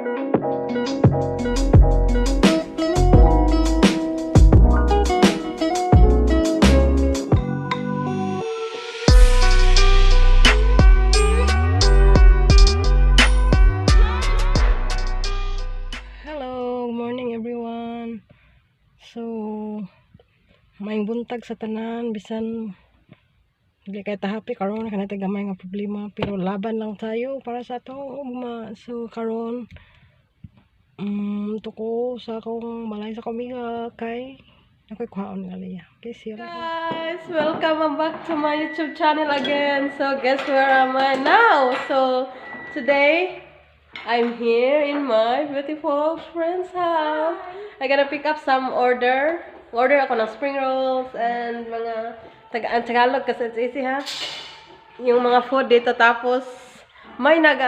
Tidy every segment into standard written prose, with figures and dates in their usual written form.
Hello, good morning everyone. So, maayong buntag sa tanan, bisan dili kay ta happy karon, kanay gamay nga problema, pero laban lang tayo para sa atong ugma. So karon tuko sa akong balay sa amiga kay ako'y kuhaon nga liya. Okay, see you later. Guys, welcome back to my YouTube channel again. So guess where am I now? So today I'm here in my beautiful friend's house. I gotta pick up some order. Order ako ng spring rolls and mga ang Tagalog kasi it's easy, ha. Yung mga food dito, tapos may nag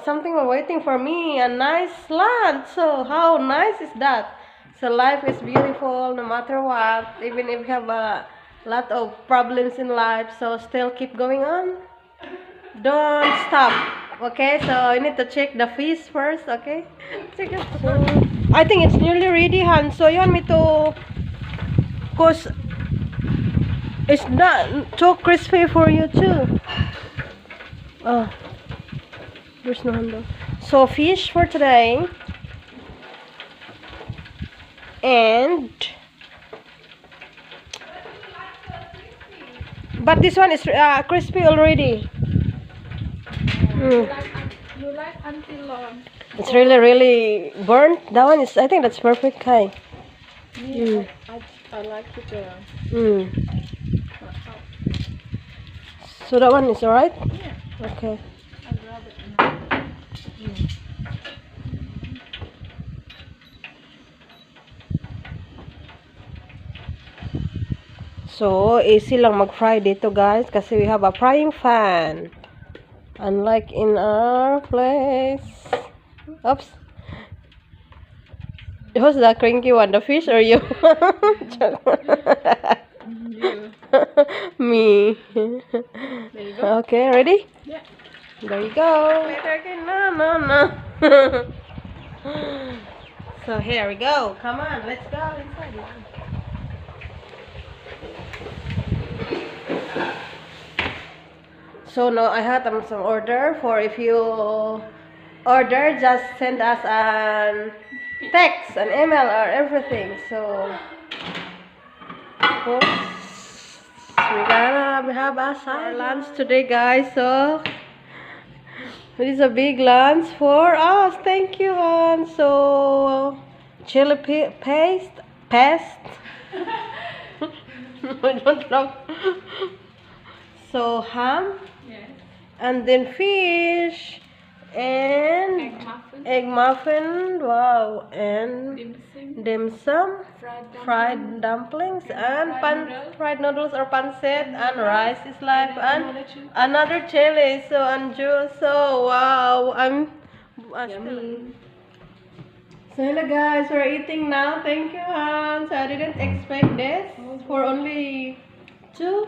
something waiting for me, a nice lunch. So how nice is that? So life is beautiful no matter what, even if you have a lot of problems in life, so still keep going on. Don't stop. Okay, so you need to check the fish first, okay? Check it. So, I think it's nearly ready, Han. So you want me to, 'cause it's not too crispy for you too. Oh, there's no handle. So fish for today. And but this one is crispy already. You like until It's really, really burnt. That one is, I think that's perfect, Kai. Me, I like it. So that one is alright? Yeah. Okay. I grab it now. So, easy lang mag-fry dito, guys, kasi we have a frying pan. Unlike in our place. Oops. Who's the cranky one? The fish or you? You. Me. There you go. Okay, ready? Yeah. There you go. Later again. No. So here we go. Come on, let's go inside. So no, I had some order for if you order, just send us an text, an email, or everything. So, of course, we gonna have a side lunch today, guys. So it is a big lunch for us. Thank you, Han. So chili paste. I don't know. So ham. Yes. And then fish and Egg muffin. Egg muffin. Wow. And Dim sum. Dim sum. Fried dumpling. Fried dumplings and fried pan noodles. Fried noodles or pancit and rice is life and another chili. Another chili, so and juice. So wow, I'm Yummy. So hello guys, we're eating now. Thank you, Hans. I didn't expect this for only two.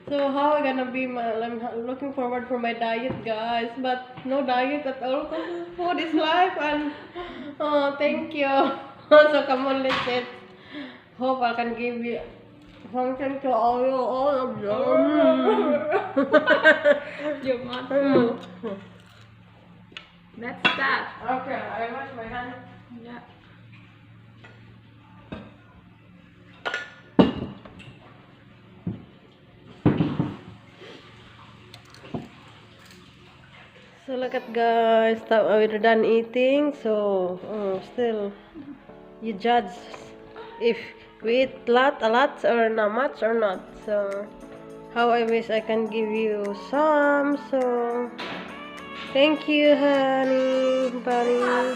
So how I gonna be my, I'm looking forward for my diet, guys, but no diet at all because food is life, and oh, thank you. So come on, let's eat. Hope I can give you something to all you, all of them. Your mouth full. That's that. Okay, I wash my hands. Yeah. So look at guys, we're done eating. So still, you judge if we eat a lot or not much or not. So how I wish I can give you some. So thank you, honey, buddy.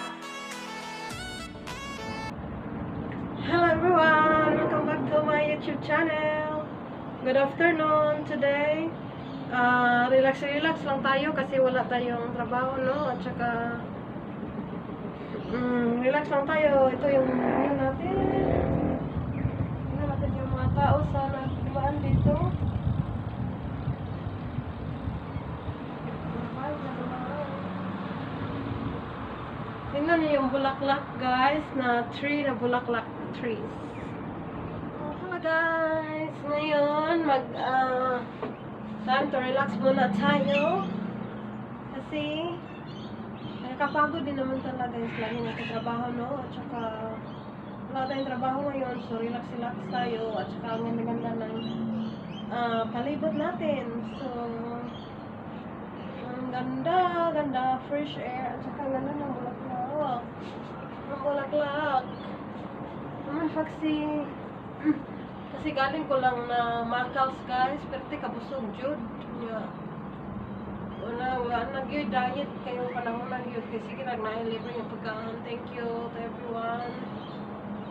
Hello everyone, welcome back to my YouTube channel. Good afternoon today. Relax, relax lang tayo kasi wala tayong trabaho, no? At saka, relax lang tayo. Ito yung ano natin. Tingnan natin yung mga tao sa nagdumaan dito. Mga bike na dumaan. Tingnan niyo yung bulaklak, guys, na tree na bulaklak trees. Oh, hello guys! Ngayon, time to relax muna tayo. Kasi, nakakapagod din naman talaga guys. Lagi nagtatrabaho, no? At saka, wala tayong trabaho ngayon, so relax-relax tayo. At saka, ang ganda-ganda ng palibot natin. So, ang ganda, ganda, fresh air. At saka, ang ganda ng bulaklak. Ang bulaklak. Naman, Foxy. Kasi galing ko lang na Macals, guys. Pero ti kabusog, jud. Yeah. Wala, wala na gyud diet kayo panahon na gyud kasi sige lang na libre yung pagkain. Thank you to everyone.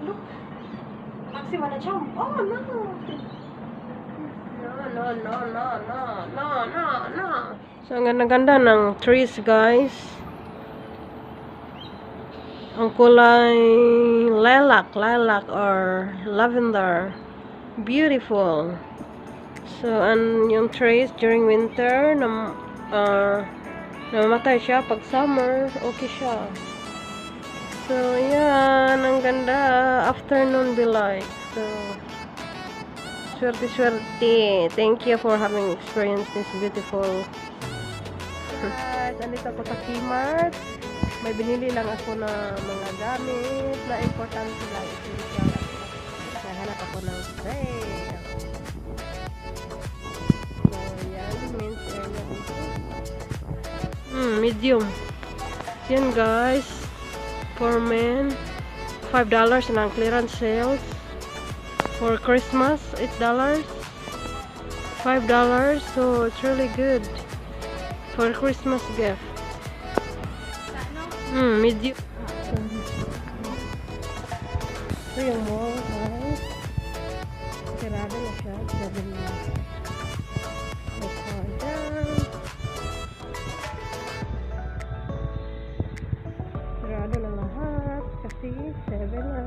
Look. Foxy wanna jump. Oh no. No, no, no, no, no, no, no, no. So, ang ganda-ganda ng trees, guys. Ang kulay lilac, lilac or lavender. Beautiful. So, and yung trees during winter, na, namamatay siya. Pag summer, okay siya. So, yan. Ang ganda. Afternoon be like. So, swerte, swerte. Thank you for having experienced this beautiful. Guys, andito ako sa Kmart. May binili lang ako na mga gamit na importante lang. Essential. Naghanap ako ng sale. So, yan. Men's area dito. Medium. Yan guys. For men. $5 na ang clearance sales. For Christmas, $8. $5. So, it's really good. For Christmas gift. Medium. Ito yung mall, guys. Sirado na siya. 7 na. Okay, dyan. Sirado na lahat. Kasi 7 na.